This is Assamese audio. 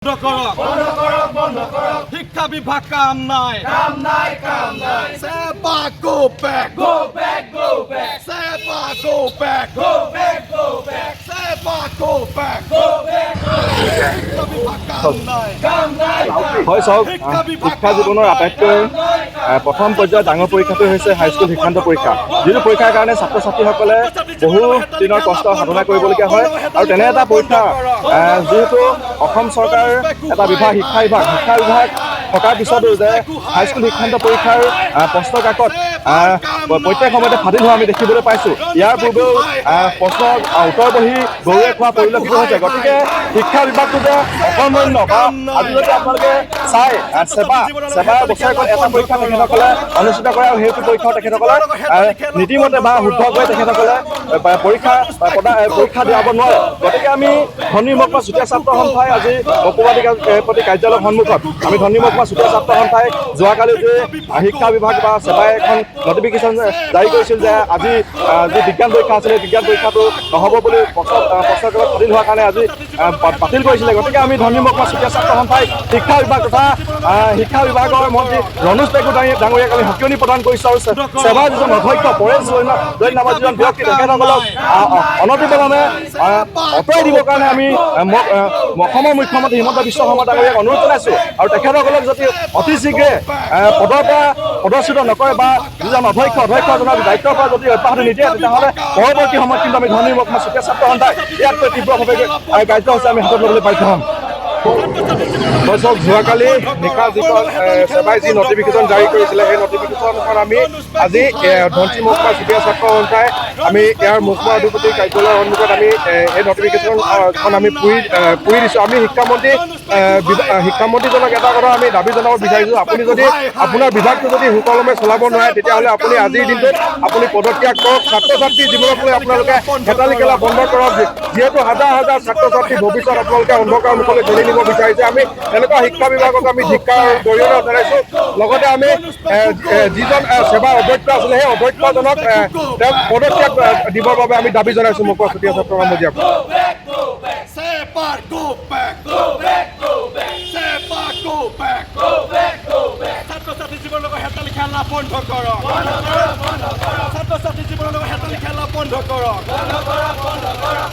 বন্ধ কৰক, বন্ধ কৰক, বন্ধ কৰক। শিক্ষা বিভাগ কাম নাই, কাম নাই, কাম নাই। SEBA go back, Go back, go back. SEBA go back, Go back, go back. SEBA go back. Go back, go back. শিক্ষা বিভাগ কাম নাই। কাম নাই, কাম হয়, চাওক, শিক্ষা জীৱনৰ আটাইতকৈ প্ৰথম পৰ্যায়ৰ ডাঙৰ পৰীক্ষাটো হৈছে হাইস্কুল শিক্ষান্ত পৰীক্ষা, যিটো পৰীক্ষাৰ কাৰণে ছাত্ৰ ছাত্ৰীসকলে বহু দিনৰ কষ্ট সাধনা কৰিবলগীয়া হয়। আৰু তেনে এটা পৰীক্ষা, যিহেতু অসম চৰকাৰ এটা বিভাগ, শিক্ষা বিভাগ, শিক্ষা বিভাগ থকাৰ পিছতো যে হাইস্কুল শিক্ষান্ত পৰীক্ষাৰ প্ৰশ্ন কাকত প্ৰত্যেক সময়তে ফাদিল হোৱা আমি দেখিবলৈ পাইছোঁ। ইয়াৰ পূৰ্বেও প্ৰশ্ন উত্তৰ বহি গৰুৱে খোৱা পৰিলক্ষিত হৈছে। গতিকে শিক্ষা বিভাগটো যে অকৰ্মণ্য বা আজি যদি আপোনালোকে চাই, ছেবা বছৰেকত এটা পৰীক্ষা তেখেতসকলে অনুষ্ঠিত কৰে আৰু সেইটো পৰীক্ষাও তেখেতসকলে নীতিমতে বা শুদ্ধকৈ তেখেতসকলে পৰীক্ষা পৰীক্ষা দিয়াব নোৱাৰে। গতিকে আমি ধনী মহকুমা চুতীয়া ছাত্ৰ সন্থাই আজি মহকুমাধিপতি কাৰ্যালয়ৰ সন্মুখত, আমি ধনী মহকুমা চুতীয়া ছাত্ৰ সন্থাই যোৱাকালি যে শিক্ষা বিভাগ বা ছেবাই এখন নটিফিকেশ্যন জাৰি কৰিছিল যে আজি যি বিজ্ঞান পৰীক্ষা আছিলে, সেই বিজ্ঞান পৰীক্ষাটো নহ'ব বুলি প্ৰশ্ন কাকত ফাদিল হোৱাৰ কাৰণে আজি বাতিল কৰিছিলে। গতিকে আমি ধনী মহকুমা চুতীয়া ছাত্ৰ সন্থাই শিক্ষা বিভাগ তথা শিক্ষা বিভাগৰ মন্ত্ৰী ৰণোজ পেগু ডাঙৰীয়াক আমি সকিয়নি প্ৰদান কৰিছোঁ আৰু ছেবাৰ যিজন অধ্যক্ষ পৰেশ জৈন জৈন নামৰ যিজন ব্যক্তি, তেখেতসকলক অনতিপলমে আঁতৰাই দিবৰ কাৰণে আমি অসমৰ মুখ্যমন্ত্ৰী হিমন্ত বিশ্ব শৰ্মা ডাঙৰীয়াক অনুৰোধ জনাইছোঁ। আৰু তেখেতসকলক যদি অতি শীঘ্ৰে পদৰ পৰা পদচ্যুত নকৰে বা যিজন অধ্যক্ষ, অধ্যক্ষজনক দায়িত্বৰ পৰা যদি অব্যাহতি নিদিয়ে, তেতিয়াহ'লে পৰৱৰ্তী সময়ত কিন্তু আমি ধনী মহকুমা চুতীয়া ছাত্ৰ সন্থাই ইয়াতকৈ তীব্ৰভাৱে কাৰ্যসূচী আমি হাতত ল'বলৈ বাধ্য হ'ম। হয়, চাওক, যোৱাকালি নিশা যিখন ছেবাই যি নটিফিকেশ্যন জাৰি কৰিছিলে, সেই নটিফিকেশ্যনখন আমি আজি ধনশিৰি মহকুমা চুতীয়া ছাত্ৰ সন্থাই আমি ইয়াৰ মহকুমা অধিপতি কাৰ্যালয়ৰ সন্মুখত আমি এই নটিফিকেশ্যনখন আমি পুৰি দিছোঁ। আমি শিক্ষামন্ত্ৰীজনক এটা কথা আমি দাবী জনাব বিচাৰিছোঁ, আপুনি যদি আপোনাৰ বিভাগটো যদি সুকলমে চলাব নোৱাৰে, তেতিয়াহ'লে আপুনি আজিৰ দিনটোত আপুনি পদত্যাগ কৰক। ছাত্ৰ ছাত্ৰীৰ জীৱনক লৈ আপোনালোকে হেতালি খেলা বন্ধ কৰক। যিহেতু হাজাৰ হাজাৰ ছাত্ৰ ছাত্ৰীৰ ভৱিষ্যত আপোনালোকে অন্ধকাৰ মুখলৈ ঠেলি নিব বিচাৰিছে, আমি তেনেকুৱা শিক্ষা বিভাগক আমি ধিক্কাৰ গৰিহণা জনাইছোঁ। লগতে আমি এ, এ, যিজন ছেবাৰ অধ্যক্ষ আছিলে, সেই অধ্যক্ষজনক তেওঁক পদত্যাগ দিবৰ বাবে আমি দাবী জনাইছোঁ মহকুমা চুতীয়া ছাত্ৰ মজিয়াৰ পৰা। SEBA go back, Go back, go back. SEBA go back. Go back, go back. ছাত্ৰ ছাত্ৰী জীৱনৰ লগত হেতালি খেলা বন্ধ কৰক। বন্ধ কৰক, বন্ধ কৰক। ছাত্ৰ ছাত্ৰী জীৱনৰ লগত হেতালি খেলা বন্ধ কৰক। বন্ধ কৰক, বন্ধ কৰক।